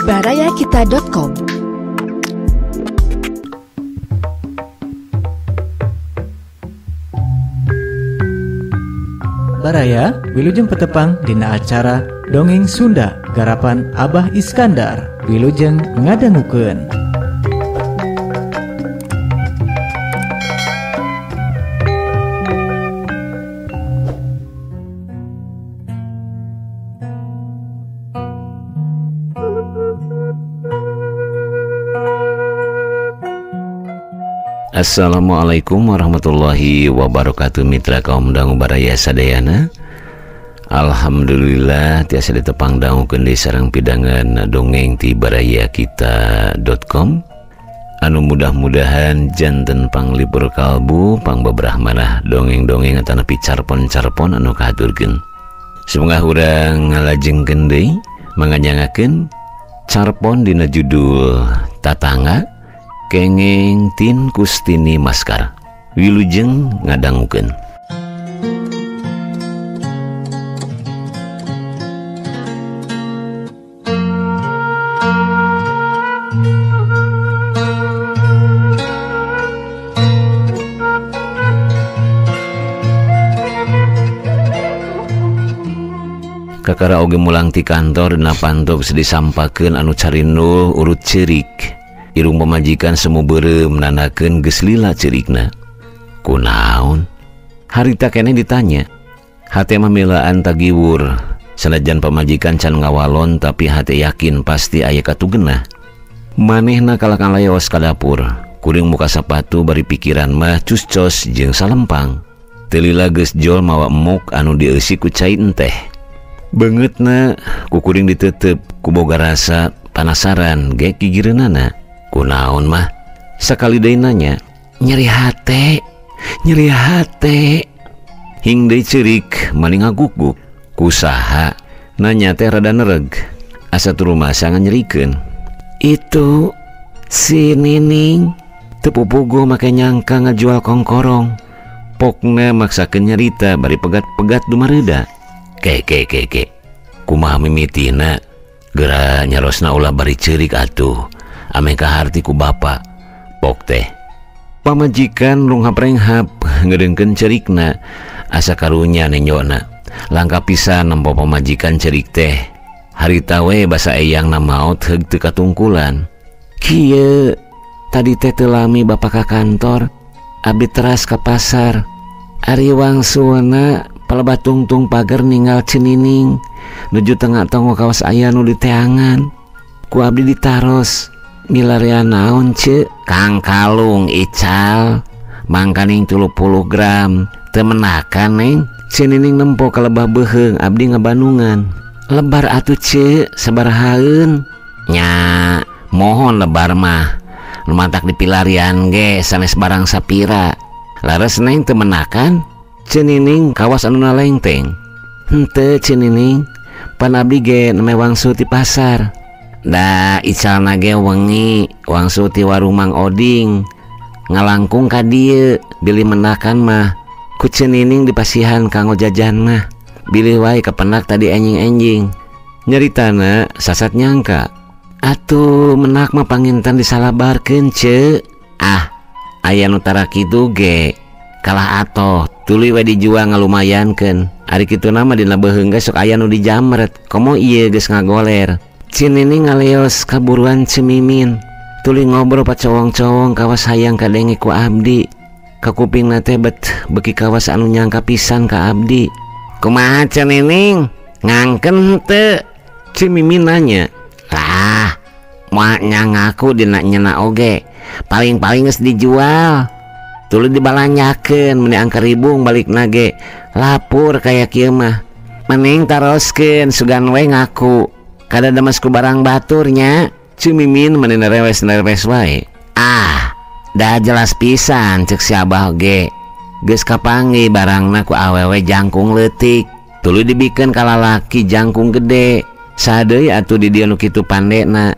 Barayakita.com. Baraya wilujeng petepang dina acara Dongeng Sunda garapan Abah Iskandar wilujeng ngadangukeun. Assalamualaikum warahmatullahi wabarakatuh, mitra kaum dangu baraya sadayana. Alhamdulillah tiasa ditepang dangukeun deui sareng pidangan dongeng ti barayakita.com anu mudah-mudahan janten panglipur kalbu pangbebrahmanah dongeng-dongeng atanapi carpon-carpon anu kahaturkeun. Semoga urang ngalajengkeun deui manganyangakeun carpon dina judul Tatangga Kengeng Tin Kustini Maskar. Wilujeng ngadangukeun. Kakara oge mulang ti kantor dina pantok disampakeun anu carinul urut ceurik. Irung pemajikan semu beureum nandakeun geus lila ceurikna. Kunaon? Harita keneh ditanya. Hate mah milaan tagiwur. Sanajan pamajikan can ngawalon tapi hate yakin pasti aya katugenah. Manehna kalakan layos ka dapur. Kuring muka sapatu bari pikiran mah cuscos jeung salempang. Teu lila geus jol mawa emuk anu dieusi ku cai enteh. Beungeutna ku kuring diteuteup ku boga rasa panasaran ge gigireunana. Kunaon mah? Sakali deui nanya. Nyeri hate, nyeri hate. Hing deui ceurik maning ngaguguk. Kusaha? Nanya teh rada nereg. Asa turumasa nganyerikeun. Itu si Nining teu pupuguh make nyangka ngajual kongkorong. Pokna maksakeun nyarita bari pegat-pegat dumareuda. Ke ke ke ke. Kumaha mimitina? Geura nyarosna ulah bari ceurik atuh. Ame kaharti ku bapa. Pok teh pamajikan lunghap-renghap ngedeungkeun cerikna. Asa karunya nenyona. Langka pisan nempo pamajikan cerik teh. Harita we basa eyangna maot heug teu katungkulan. Kieu tadi teh teu lami bapa ka kantor, abdi teras ka pasar. Ari wangsulna palebah tungtung pager ninggal Cenining nuju tengah tonggo kawas aya nu diteangan. Ku abdi ditaros. Milarian naon ce? Kang kalung ical mangkaning 30 gram teu menakan neng. Cenining nempo kalebah beuheung abdi ngabanungan. Lebar atuh ce sabarahaeun? Nya mohon lebar mah nu matak dipilarian ge sanes barang sapira. Lares neng teu menakan? Cenining kawas anu nalengteng. Henteu Cenining, pan abdi ge neme wangsul ti pasar. Da icalna ge wengi wangsul ti warung Mang Oding ngalangkung ka dieu bilih menakan mah ku Cenining dipasihan kanggo jajan mah bilih wae kapenak tadi enjing-enjing. Nyaritana sasat nyangka atuh menak mah panginten disalabarkeun ce. Ah aya nu tara kitu ge kalah atoh tuluy we dijual ngalumayankeun. Ari kituna mah dina beuheung ge sok aya nu dijamret komo ieu geus ngagoler. Cenining ngaleos kaburuan Cemimin tuluy ngobrol pacowong-cowong kawas hayang kadenge ku abdi. Kakupingna teh bet beki kawas anu nyangka pisan ka abdi. Kumaha Cenining ngangken henteu? Cemimin nanya. Lah moal nyangaku dina nyena oge paling-paling geus dijual tuluy dibalanyakeun meni angka ribung balikna ge lapur kaya kieu mah. Mending taroskeun sugan we ngaku kada demes ku barang baturnya. Cemimin meni nerewes-nerewes wae. Ah dah jelas pisan cek si abah ge geus kapanggih barangna ku awewe jangkung leutik tuluy dibikeun ka lalaki jangkung gede. Sadeui atuh di dieu nu kitu pandena.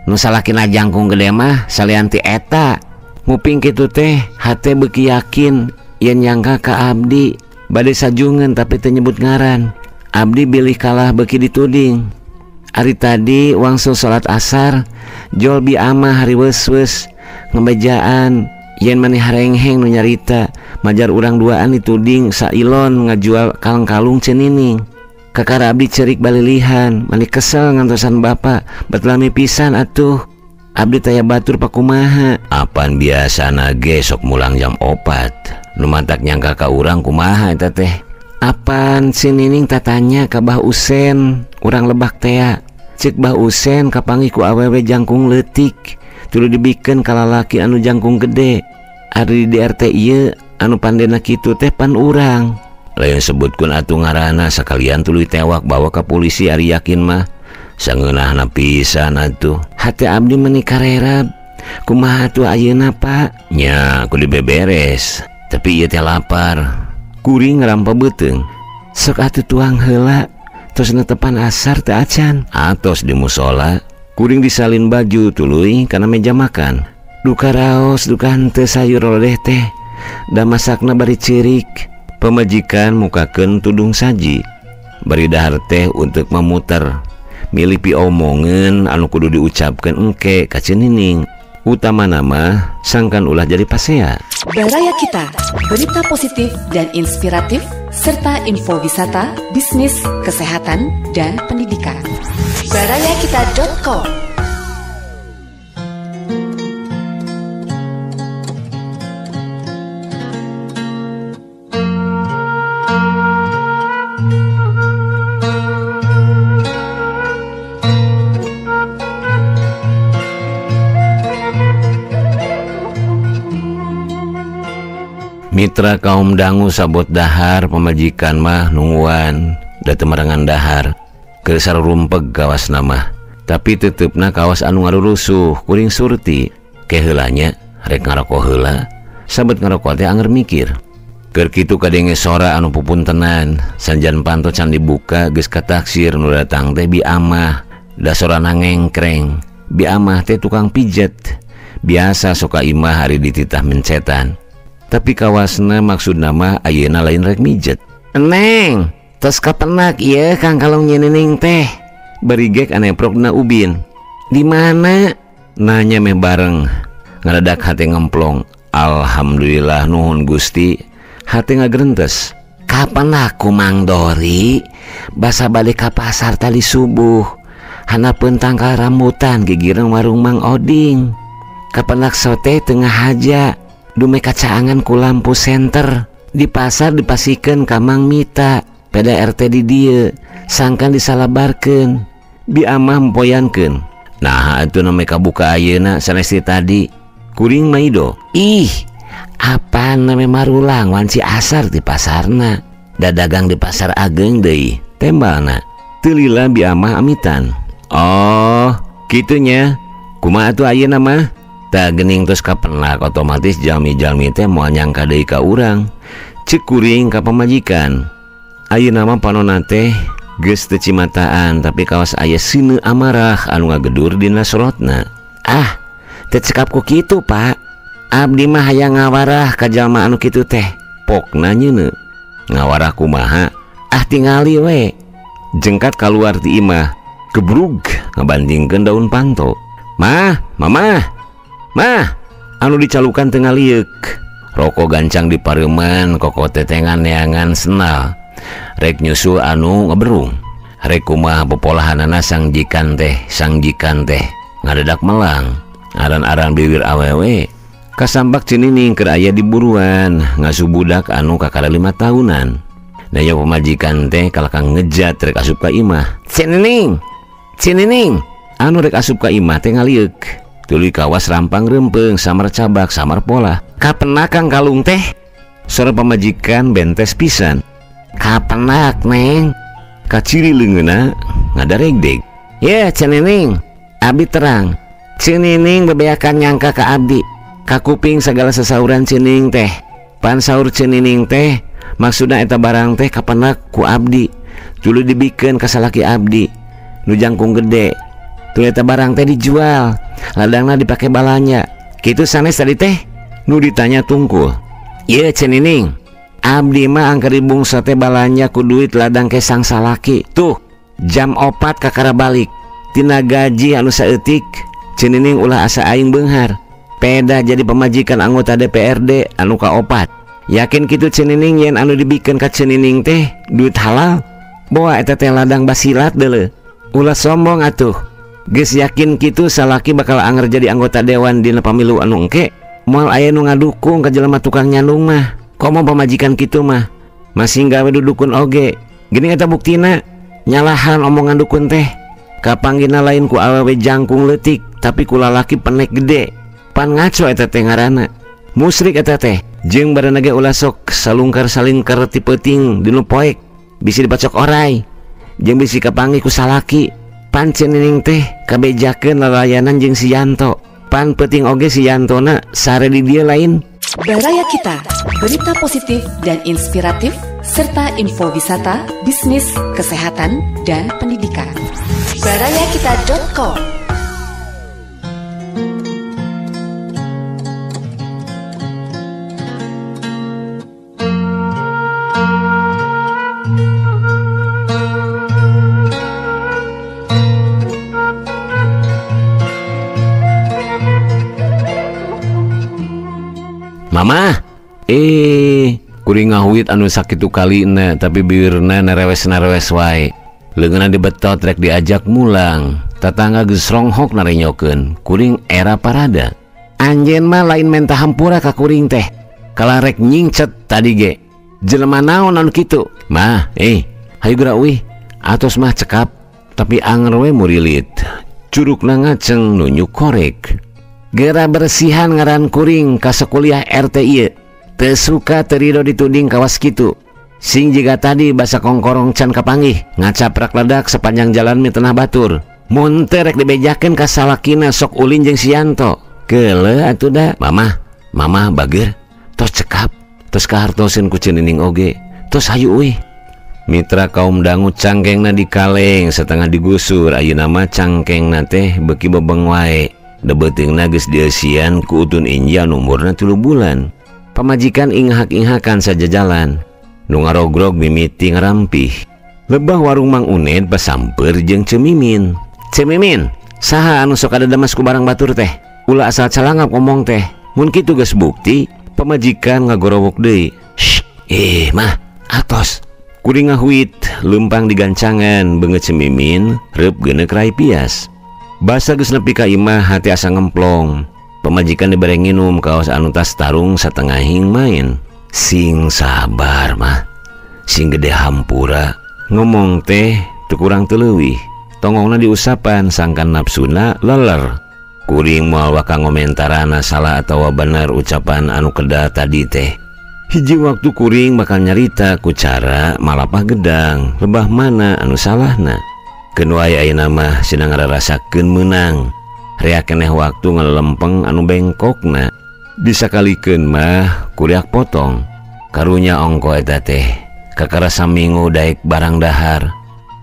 Nu salakina jangkung gede mah salian ti eta. Nguping kitu teh hate beuki yakin yen nyangka ka abdi bade sajungeun tapi teu nyebut ngaran. Abdi bilih kalah beuki dituding. Ari tadi wangsul salat asar jol bi amah hari weus-weus ngebejaan yen maneh harengheng nu nyarita majar urang duaan dituding sailon ngajual kalung-kalung cenining. Kakara abdi cerik balilihan mani kesel ngantosan bapak bet lami pisan atuh. Abdi taya batur pakumaha. Apan biasana ge sok mulang jam 4. Nu mantak nyangka ka urang kumaha eta teh. Apan si Nining tatanya ka Bah Usen urang Lebak tea. Cek Bah Usen kapanggih ku awewe jangkung leutik tuluy dibikeun ka lalaki anu jangkung gede. Ari di RT ieu anu pandena kitu teh pan urang. Lain sebutkeun atuh ngaranna sakalian tuluy tewak bawa ka polisi ari yakin mah. Sangeunahna pisan atuh. Hate abdi meuni karerab. Kumaha atuh ayeuna Pak? Nya kudu beberes. Tapi ieu teh lapar. Kuring ngarampa beuteung. Sok atuh tuang heula. Tos netepan asar teh acan. Atos di musola. Kuring disalin baju tuluy kana meja makan. Duka raos duka henteu sayur lodeh teh. Da masakna bari ceurik. Pemajikan mukakeun tudung saji. Bari dahar teh untuk memuter. Milih piomongeun anu kudu diucapkeun engke ka Cenining. Utamana mah sangkan ulah jadi pasea. Baraya Kita, berita positif dan inspiratif serta info wisata, bisnis, kesehatan, dan pendidikan. Barayakita.com. Mitra kaum dangu sabot dahar pemajikan mah nungguan da teu merengan dahar keur sarumpeg kawas mah tapi tetepna kawas anu ngarurusuh kuring surti keheula nya rek ngaroko heula sabet ngaroko teh anger mikir keur kitu kadenge sora anu pupuntenan sanjan panto can dibuka geus kataksir nu datang teh bi amah da sorana ngengkreng bi amah teh tukang pijet biasa soka imah hari dititah mencetan. Tapi kawasna maksud nama ayeuna lain rek mijet. Neng, tos kapenak ieu kang kalung nyenining teh. Bari gek aneprok dina ubin. Di mana? Nanya meh bareng. Ngaradak hate ngemplong. Alhamdulillah nuhun Gusti. Hate ngagrentes. Kapan aku Mang Dori? Basa balik ka pasar tadi subuh. Hanapeun tangkal rambutan gigireun warung Mang Oding. Kapenak sote tengah haja. Dume kacaangan ku lampu senter di pasar dipasikeun ka Mang Mita peda RT di dieu sangkan disalabarkeun bi amah empoyankeun. Nah atuh name kabuka ayeuna sanes ti tadi kuring maido. Ih apaan name marulang wanci asar di pasarna dadagang di pasar ageng deui tembalna teu lila bi amah amitan. Oh kitu nya kumaha atuh ayeuna mah. Tah gening terus kapenak otomatis jalmi-jalmi teh moal nyangka deui ka urang. Ceuk kuring ka pamajikan. Ayeuna mah panonna teh geus teu cimataan tapi kawas aya seuneu amarah anu ngagedur dina sorotna. Ah, teu cekap ku kitu, Pak. Abdi mah hayang ngawarah ka jalma anu kitu teh. Pokna nyeuneu. Ngawarah kumaha? Ah tingali we. Jengkat kaluar ti imah, gebrug ngabandingkeun daun panto. Mah, mamah. Mah, anu dicalukan tengah liuk. Rokok gancang di pareuman, koko tetengan neangan senal. Rek nyusul anu ngeberung. Rek kumaha popolahanana sangjikan teh ngadadak melang. Aran-aran biwir awewe. Kasambak cenining keur aya di buruan, ngasuh budak anu kakara 5 tahunan. Nanya pemajikan teh kalakang ngejat rek asup ka imah. Cenining, cenining, anu rek asup ka imah teh ngaliuk. Tuluy kawas rampang rempeng samar cabak samar pola. Kapenak kang kalung teh? Sora pamajikan bentes pisan. Kapenak neng? Kaciri leungeunna ngadaregdeg. Ye cenining, abdi terang. Cenining bebeakan nyangka ka abdi. Kakuping segala sesauran cenining teh. Pan saur cenining teh maksudna eta barang teh kapenak ku abdi. Tuluy dibikeun ka salaki abdi nu jangkung gede. Tuluy eta barang teh dijual, ladangna dipake balanya. Kitu sanes tadi teh? Nu ditanya tungkul. Ieu cenining, abdi mah angker bungsa teh balanya ku duit ladang kesang salaki. Tuh, jam 4 kakara balik. Tina gaji anu saeutik Cenining ulah asa aing beunghar. Peda jadi pemajikan anggota DPRD anu kaopat. Yakin kitu Cenining yen anu dibikeun ka Cenining teh duit halal? Boa eta teh ladang basilat deuleu. Ulah sombong atuh. Geus yakin kitu salaki bakal anger jadi anggota dewan dina pamilu anu engke. Moal aya nu ngadukung ka jelema tukang nyandung mah. Komo pamajikan kitu mah masih gawe dudukun oge. Gini eta buktina nyalahan omongan dukun teh. Kapanggina lain ku awewe jangkung leutik tapi ku lalaki penek gede. Pan ngaco eta teh ngaranna. Musrik eta teh. Jeung badanna ge ulah sok salungkar-salingkar ti peuting dinu poek. Bisi dipacok orai. Jeung bisi kapanggih ku salaki. Pan Cenining teh kabejakeun lalayanan jeung si Yanto. Pan peuting oge si Yantona sare di dieu lain. Baraya Kita, berita positif dan inspiratif serta info wisata, bisnis, kesehatan, dan pendidikan. Barayakita.com. Mama, kuring ngahuit anu sakitu kalina tapi bibirna nerewes-nerewes wae. Leungeunna dibetot rek diajak mulang. Tatangga geus ronghok narenyokeun, kuring era parada. Anjeun mah lain menta hampura ka kuring teh. Kalah rek nyingcet tadi ge. Jelema naon anu kitu? Mah, hayu geura uih. Atos mah cekap, tapi anger we murilit. Curugna ngaceng nunjuk korek. Gera bersihan ngaran kuring ka sakuliah RT ieu. Teu suka teu rido dituding kawas kitu. Sing jiga tadi basa kongkorong can kapanggih, ngacaprak ledak sepanjang jalan mitenah batur. Mun teu rek dibejakeun ka salakina sok ulin jeung si Yanto. Keuleuh atuh da. Mamah, mamah bager. Tos cekap, tos kahartoseun ku Cenining oge. Tos hayu uih. Mitra kaum dangu cangkengna dikaleng setengah digusur, ayeuna mah cangkengna teh beuki bebeng wae. Debeuteungna geus dieusian ku utun inji anu umurna 3 bulan. Pamajikan inghak-inghakan sajajalan. Nu ngarogrog mimiti ngarampih. Lebah warung Mang Uned pasamper jeung Cemimin. Cemimin, saha anu sok ada damas ku barang batur teh? Ulah asal calangap ngomong teh. Mun kitu geus bukti, pamajikan ngagorowok deui. Shh, mah, atos. Kuring ngahuit, leumpang digancangan beungeut Cemimin, reup geuneuk rai pias. Basa geus nepi ka imah hati asa ngemplong. Pamajikan dibere nginum kaos anu tas tarung satengahing main. Sing sabar mah, sing gede hampura. Ngomong teh teu kurang teu leuwih. Tongongna diusapan sangkan nafsuna leler. Kuring moal waka ngomentarana salah atawa bener ucapan anu kedah tadi teh. Hiji waktu kuring bakal nyarita ku cara malapah gedang lebah mana anu salahna. Keun wae ayeuna mah sina ngararasakeun meunang. Rea keneh waktu ngalempeng anu bengkokna. Disakalikeun mah kuriak potong. Karunya ongko eta teh. Kakara saminggu daek barang dahar.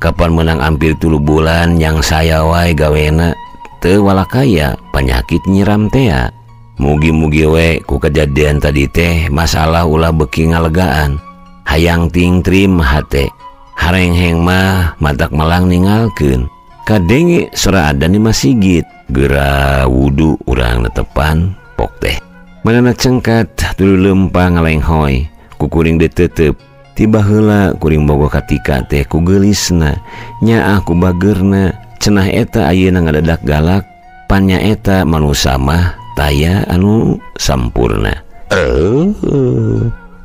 Kapan menang hampir 3 bulan yang saya wae gawena teu walakaya penyakit nyiram tea. Mugi-mugi we ku kejadian tadi teh masalah ulah beuki ngalegaan. Hayang tingtrim hate. Harengheng mah matak malang ningalkeun. Kadenge sora adan di masjid. Geura wudu urang netepan pok teh. Manana cengkat tuluy leumpang ngalenghoy. Ku kuring ditetep. Tiba heula kuring bogo katika teh ku geulisna. Nyaah ku bageurna. Cenah eta ayeuna ngadadak galak. Pan nyaeta manusa mah taya anu sampurna.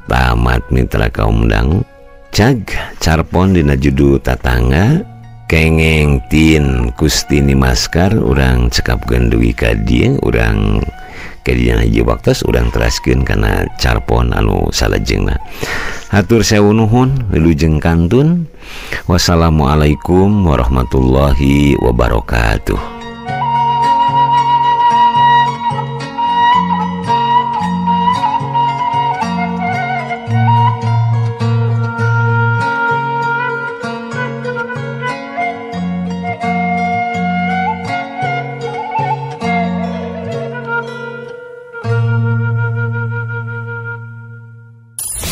Tamat mitra kaum dangu. Cag carpon dina judul tatangga kengeng tin Kustini Maskar urang cekapkeun dugi ka dieu urang ka dieu hiji waktos urang teraskeun kana carpon anu salajengna. Hatur sewu nuhun wilujeng kantun. Wassalamualaikum warahmatullahi wabarakatuh.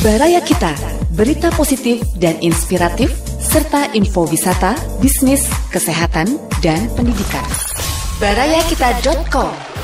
Baraya Kita, berita positif dan inspiratif, serta info wisata, bisnis, kesehatan, dan pendidikan. Barayakita.com.